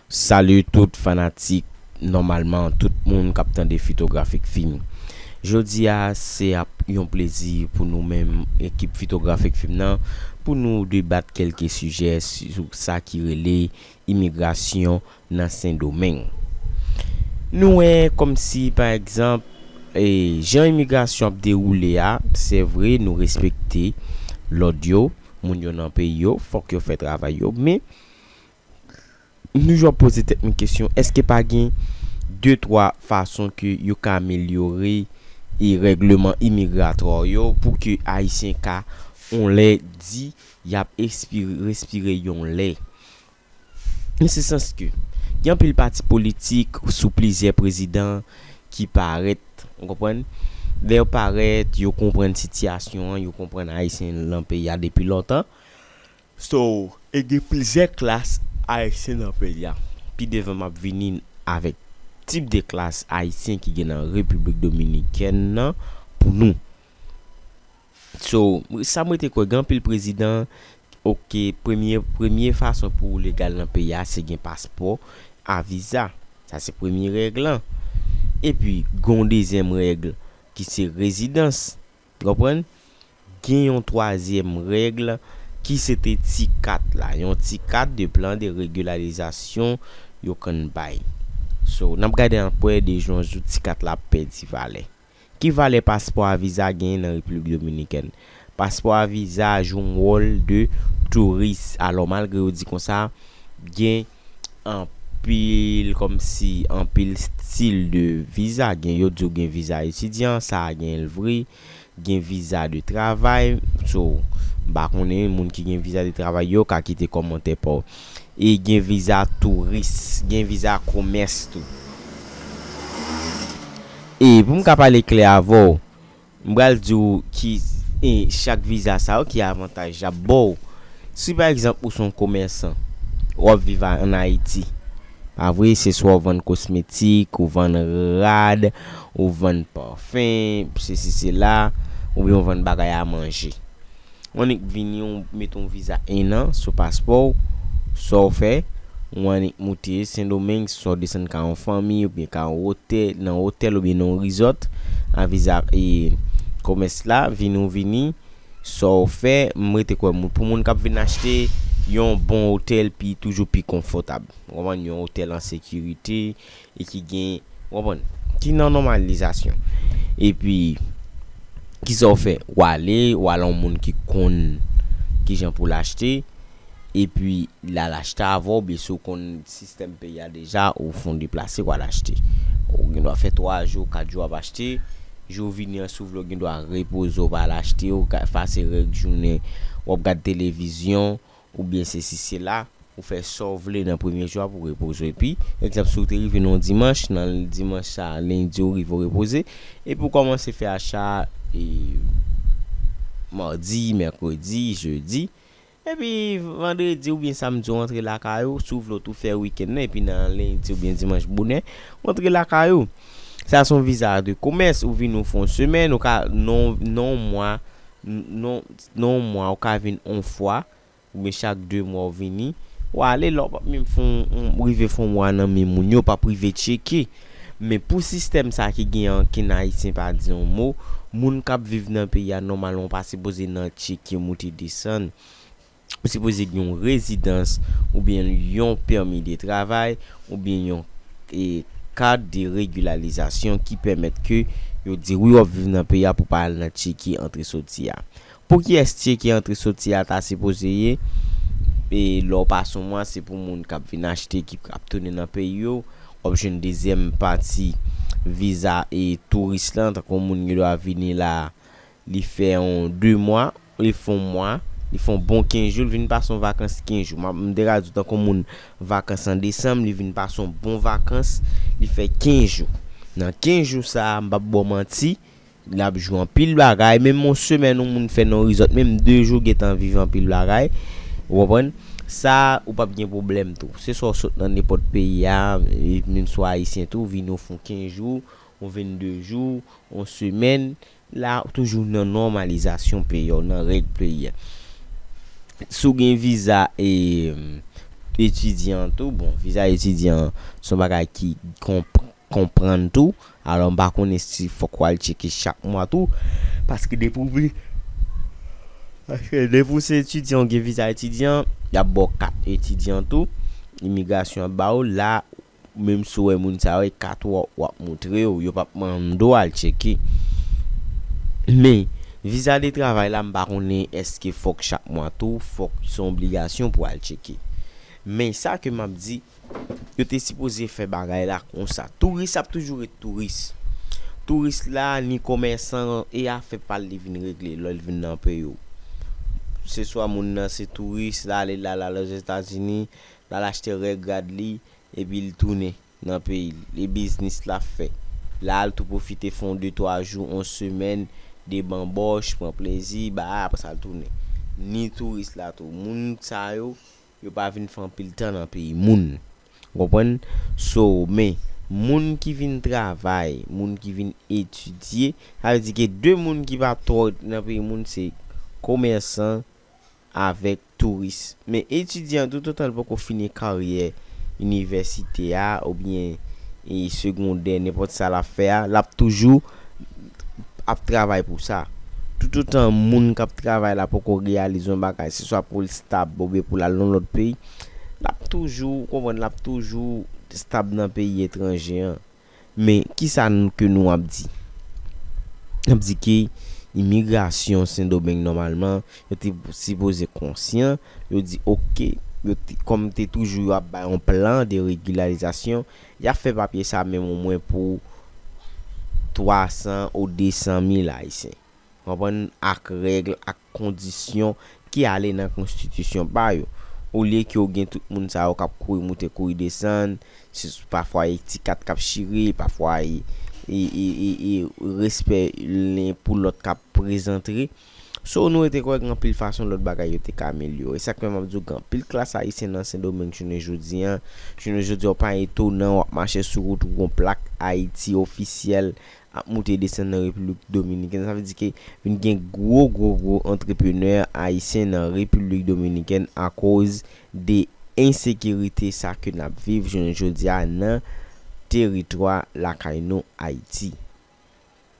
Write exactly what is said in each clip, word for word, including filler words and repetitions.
Salut tout fanatik, nòmalman tout moun k ap tande Fitografik Film. Jodi a, se ap yon plezi pou nou menm ekip Fitografik Film nan, pou nou debat kèlke sijè sou sa ki rele imigrasyon nan Sendomeng. Nou wè kòmsi, pa egzanp, e, jan imigrasyon ap dewoule a, se vre, nou respekte lòd yo, moun yo nan peyi yo, fòk yo fè travay yo, men nou jò poze tèt nou kesyon, èske pa gen de twa fason ke yo ka amelyore e règleman imigratwa yo pou ke Ayisyen ka on lè di y ap espire, respire yon lè? Nan se sans ke gen anpil pati politik sou plizyè prezidan ki parèt, ou konprann? Lè yo parèt, yo konprann sitiyasyon an, yo konprann Ayisyen nan peyi a depi lontan. So, e gen plizyè klas Ayisyen nan peyi a. Pi devan m ap vini avèk tip de klas Ayisyen ki gen nan Repiblik Dominikèn nan pou nou. So, sa m rete kwè, gen anpil prezidan, oke, premye, premye fason pou w legal nan peyi a, se gen paspò a viza. Sa se premye règ lan. Epi, gen yon dezyèm règ ki se rezidans. Konprann? Gen yon twazyèm règ ki se te ti kat la. Yon ti kat de plan de regularizasyon yo konn bay. So, n ap gade anpre de jou an jou ti kat la ap pèdi valè. Ki valè paspò a viza genyen nan Repiblik Dominikèn? Paspò a viza jwe yon wòl de touris. Alò, malgre yo di konsa, gen anpil, kòmsi anpil stil de viza. Gen, yo di w gen viza etidyan, sa a gen l vre. Gen viza de travay. So, m pa konnen, moun ki gen viza de travay yo ka kite kòmantè pa w. E gen viza touris, gen viza komès tou. E pou m ka pale klè avè w, m pral di w ki, e, chak viza sa yo ki avantaj y ap ba w. Si pa egzanp ou se yon komèsan, w ap viv a, ann Ayiti, pa vre, se swa w vann kosmetik, ou vann rad, ou vann pafen, sesi sela, oubyen w vann bagay a manje. W annik vini, w mete yon viza en an sou paspò w, sa w fè, w annik moute Sendomeng, swa w desann ka yon fanmi, oubyen ka yon otèl, nan otèl oubyen nan yon resort, a viza, e, komès la, vini w vini, sa w fè, m rete kwè moun, pou moun k ap vin achte yon bon otèl pi, toujou pi konfòtab. Ou konprann, yon otèl an sekirite e ki gen, ou konprann, ki nan nòmalizasyon. Epi, kisa w fè? W ale, w al yon moun ki konn kijan pou l achte, epi l al achte avè w, oubyen si w konn sistèm peyi a deja, ou fè yon deplase, w al achte. Ou gen dwa fè twa jou, kat jou w ap achte, jou w vini an, si w vle, w gen dwa repoze, w pa al achte, w ka pase règ jounen, w ap gad televizyon, oubyen sesi sela, ou fè sa w vle nan premye jou a pou w repoze. Epi, egzanp, si w te rive nan yon dimanch, nan dimanch sa, lendi ou rive w repoze, epi w kòmanse fè acha, e, madi, mèkredi, jedi, epi vandredi oubyen samdi w antre lakay ou, si w vle w tou fè wikenn nan, epi nan lendi oubyen dimanch bonè, w antre lakay ou. Sa se yon viza de komès, ou vini w fè yon semèn, ou ka, nan, nan yon mwa, n-, nan, nan yon mwa, ou ka vin yon fwa, oubyen chak de mwa w vini, w ale, lè w p ap menm fè yon, yon, rive fè yon mwa nan men moun yo, w p ap rive tcheke. Men pou sistèm sa ki gen ankenn Ayisyen pa di yon mo, moun k ap viv nan peyi a nòmalman w pa sipoze nan tcheke moute desann. Ou sipoze gen yon rezidans, oubyen yon pèmi de travay, oubyen yon, e, kad de regilarizasyon ki pèmèt ke yo di wi w ap viv nan peyi a pou w pa al nan tcheke antre soti a. Pou kiyès tcheke antre soti a ta sipoze ye? E lè w pase yon mwa, se pou moun k ap vin achte, ki ap tounen nan peyi yo. W ap jwenn dezyèm pati viza e touris lan, tankou yon moun gen dwa vini la, li fè yon de mwa, li fè yon mwa, li fè yon bon kenz jou, li vin pase yon vakans kenz jou. M ap, m te ka di w tankou yon moun vakans an desanm, li vin pase yon bon vakans, li fè kenz jou. Nan kenz jou sa a, m p ap ba w manti, l ap jwe anpil bagay, menm yon semèn yon moun fè nan yon resort, menm de jou gentan viv anpil bagay. Ou konprann? Sa, ou p ap gen pwoblèm tou. Se swa w sot nan nenpòt peyi a, e menm si w ayisyen tou, vini w fè yon kenz jou, yon vennde jou, yon semèn, la, ou toujou nan nòmalizasyon peyi a, w nan règ peyi a. Si w gen viza, e, etidyan tou. Bon, viza etidyan se yon bagay ki konp- konprann tou. Alò, m pa konnen si fòk w al tcheke chak mwa tou. Paske depi w vin, paske depi w se etidyan, w gen viza etidyan, y ap ba w kat etidyan tou. Imigrasyon ap ba w la, menm si w wè moun sa yo, e kat w ap, w ap montre yo, yo p ap mande w al tcheke. Men, viza de travay la, m pa konnen èske fòk chak mwa tou, fòk se yon obligasyon pou w al tcheke. Men sa ke m ap di, yo te sipoze fè bagay la konsa. Touris ap toujou ret touris. Touris la, ni komèsan, e afè pa l li vin regle lè l vin nan peyi w. Se swa moun nan se touris, l ale la, l al Ozetazini, l al achte règ rad li, epi l tounen nan peyi l. E biznis l ap fè. La, l tou pwofite fè yon de twa jou, yon semèn, de banbòch, pran plezi, ba, apre sa l tounen. Ni touris la tou. Moun sa yo, yo pa vin fè anpil tan nan peyi moun. Ou konprann? So, men, moun ki vin travay, moun ki vin etidye, sa vle di ke de moun ki pa twò nan peyi moun, se komèsan avèk touris. Men etidyan, toutotan l poko fini karyè inivèsite a, oubyen e segondè, nenpòt sa l ap fè a, l ap toujou ap travay pou sa. Toutotan moun k ap travay la poko reyalize yon bagay, se swa pou l stab oubyen pou l al nan lòt peyi, l ap toujou, ou konprann, l ap toujou stab nan peyi etranje an. Men, kisa n- ke nou ap di? N ap di ke imigrasyon Sendomeng, nòmalman, yo te sipoze konsyan, yo di, oke, yo te, kòm te toujou yo ap bay yon plan de regilarizasyon, y ap fè papye sa menm omwen pou twa san ou de san mil Ayisyen. Konprann? Ak règ, ak kondisyon ki ale nan konstitisyon pa yo. Olye ke w gen tout moun sa yo k ap kouri moute, kouri desann, se pafwa e ti kat k ap chire, pafwa e, e, e, e, e respè len pou lòt k ap prezantre. So, nou rete kwè gen anpil fason lòt bagay yo te ka amelyore. E sa k fè m ap di w gen anpil klas ayisyen nan Sendomeng jounen jodi a. Jounen jodi a, w pa etonan, w ap mache sou wout, ou gon plak Ayiti ofisyèl ap moute desann nan Repiblik Dominikèn. Sa vle di ke vin gen gwo, gwo, gwo antreprenè ayisyen nan Repiblik Dominikèn akoz de ensekirite sa ke n ap viv jounen jodi a nan teritwa lakay nou, Ayiti.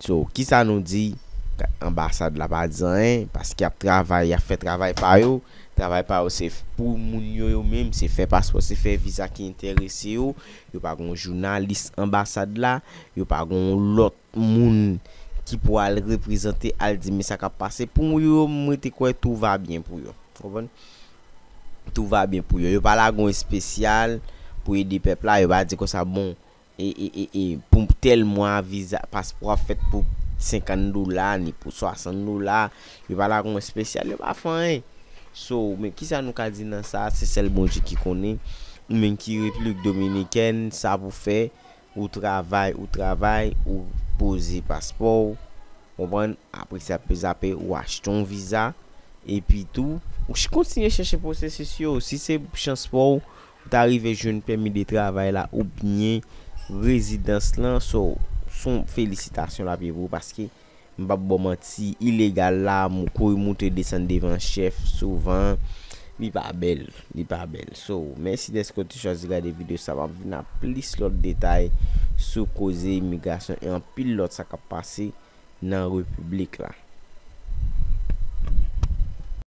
So, kisa nou di? Ka- Anbasad la pa di anyen, paske y ap travay, y ap fè travay pa yo. Travay pa yo se f- pou moun yo, yo menm, se fè paspò, se fè viza ki enterese yo. Yo pa gon jounalis anbasad la, yo pa gon lòt moun ki pou al reprezante, al di men sa k ap pase. Pou yo, m rete kwè tout va byen pou yo. Konprann? Tout va byen pou yo. Yo pa lage yon espesyal pou ede pèp la, yo pa di konsa, bon, e, e, e, e, pou tèl mwa, viza, paspò ap fèt pou senkant dola, ni pou swasant dola, yo pa lage yon espesyal, yo pa fè anyen. So, men kisa nou ka di nan sa? Se sèl Bondye ki konnen. Ou menm ki Repiblik Dominikèn, sa pou fè, ou travay, ou travay, ou poze paspò w, konprann? Apre sa, pe zape, ou achte yon viza, epi tou, ou ch- kontinye chèche pwosesis yo. Si se chans pa w, ou ta rive jwenn pèmi de travay la, oubyen rezidans lan, so, se yon felisitasyon l ap ye pou ou, paske m p ap ba w manti, ilegal la, m kouri moute desann devan chèf souvan, li pa bèl, li pa bèl. So, mèsi dèske w te chwazi gade videyo sa, m ap vin ak plis lòt detay sou koze imigrasyon e anpil lòt sa k ap pase nan repiblik la.